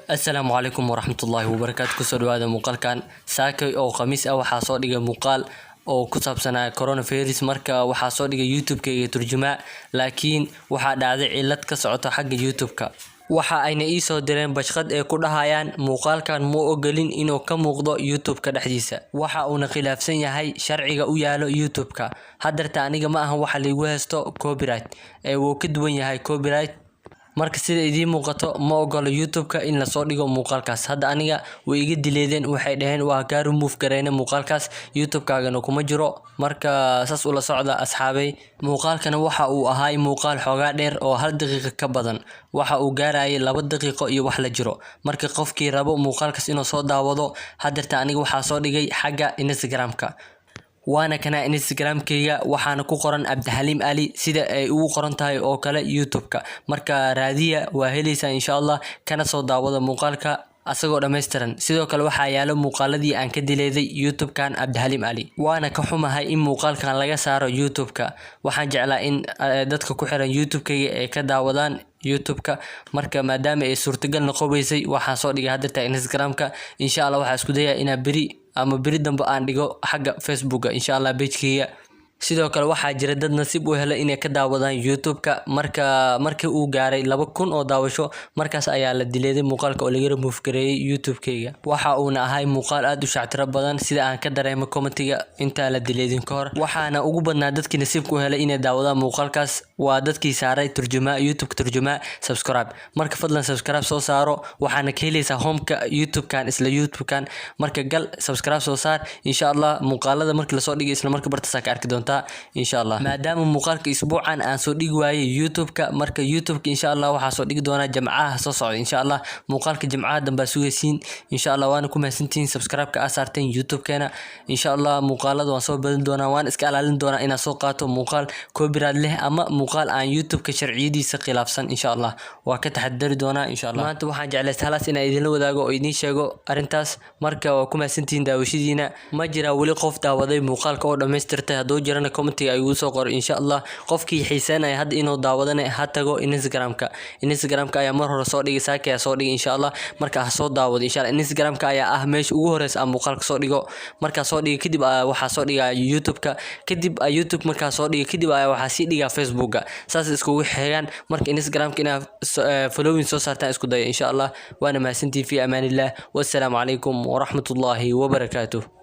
Asalaamu calaykum waraxmatullaahi wabarakaatu. Kusoo dhawaada muuqaalkan. Saakay oo Khamiis ah waxaa soo dhigay muuqaal oo ku saabsanaa coronavirus. Marka waxaa soo dhigay YouTube-ka iyo turjumaa, laakiin waxaa dhacday cillad ka socoto xagga YouTube-ka. Waxa ayna ii soo direen bashqad ee ku dhahayaan muuqaalkan ma ogolin inuu ka muuqdo YouTube-ka dhexdiisa, waxa uuna khilaafsan yahay sharciga u yaalo YouTube-ka. Hadeerta aniga ma ahan waxa liigu haysto copyright ee wuu ka duwan yahay copyright. Marka sida idiin muuqato, ma ogolo YouTube-ka in lasoo dhigo muuqaalkaas. Hadda aniga way iga dileedeen, waxay dhaheen waa kaa remove gareyna muuqaalkaas, YouTube-kaagana kuma jiro. Marka saas ula socda, asxaabay. Muuqaalkana waxa uu ahaay muuqaal xoogaa dheer oo 1 daqiiqo ka badan, waxa uu gaarayay 2 daqiiqo iyo wax la jiro. Marka qofkii rabo muuqaalkaas inuu soo daawado, hadeerta aniga waxaa soo dhigay xagga Instagram-ka, waana kana Instagram-kayga, waxaana ku qoran Cabdixaliim Ali, sida ay ugu qoran tahay oo kale YouTube-ka. Marka raadiya, waa heleysaa insha Allah, kana soo daawada muuqaalka asagoo dhammaystiran. Sidoo kale waxaa yaalo muuqaaladii aan ka dileeday YouTube-kan Cabdixaliim Ali, waana ka xumahay in muuqaalkan laga saaro YouTube-ka. Waxaan jeclaa in dadka ku xiran YouTube-kayga ay ka daawadaan YouTube-ka. Marka maadaama ay suurtagal noqon weysay, waxaan soo dhigay hadeerta Instagram-ka. Insha Allah waxaa isku dayaa inaa beri ama beri dambe aan dhigo xagga Facebooka insha Allah, page-kayga. Sidoo kale waxaa jira dad nasiib u helay inay ka daawadaan YouTube-ka. Marka markii uu gaaray 2000 oo daawasho, markaas ayaa la dileeday muuqaalka oo laga remove gareeyay YouTube-kayga. Waxa uuna ahay muuqaal aad u shactiro badan, sida aan ka dareemay comment-iga intaan la dileedin ka hor. Waxaana ugu badnaa dadkii nasiibka u helay inay daawadaan muuqaalkaas waa dadkii saaray turjumaa YouTube, turjumaa subscribe. Marka fadlan subscribe soo saaro, waxaana ka helaysaa home-ka YouTube-kan, isla YouTube-kan. Marka gal, subscribe soo saar insha Allah. Muuqaalada markii lasoo dhigay isla marka bartaasaa ka arki doontaa insha Allah. Maadaama muuqaalka isbuucan aan soo dhigi waayay YouTube-ka, marka YouTube-ka insha Allah waxaa soo dhigi doonaa Jamcaha soo socda insha Allah. Muuqaalka Jamcaha dambaa sugaysiin insha Allah. Waana ku mahadsantihiin subscribe-ka aa saarteen YouTube-keena. Insha Allah muuqaalada waan soo badin doonaa, waan iska ilaalin doonaa inaan soo qaato muuqaal copyright leh ama muuqaal aan YouTube-ka sharciyadiisa khilaafsan. Insha Allah waa ka taxadari doonaa insha Allah. Maanta waxaan jeclaystay halaas inaan idinla wadaago oo idiin sheego arrintaas. Marka waa ku mahadsantihiin daawashadiina. Ma jiraa weli qof daawaday muuqaalka oo dhammaystirtay? Hadduu jirana, comment-iga igu soo qoray insha Allah. Qofkii xiiseynaya hadda inuu daawadana ha tago Instagram-ka. Instagram-ka ayaa mar hore soo dhigay, saaka ayaa soo dhigay insha Allah. Marka ha soo daawado insha Allah. Instagram-ka ayaa ah meesha ugu horeysa aan muuqaalka soo dhigo. Markaa soo dhigo kadib waxaa soo dhigaa YouTube-ka, kadib YouTube markaa soo dhigo kadib ayaa waxaa sii dhigaa Facebook-a, saas iskugu xigaan. Marka Instagram-ka inaad following soo saartaan isku daya insha Allah. Waana mahadsantihiin. Fi amaanillah, wassalaamu calaykum waraxmatullaahi wabarakaatuh.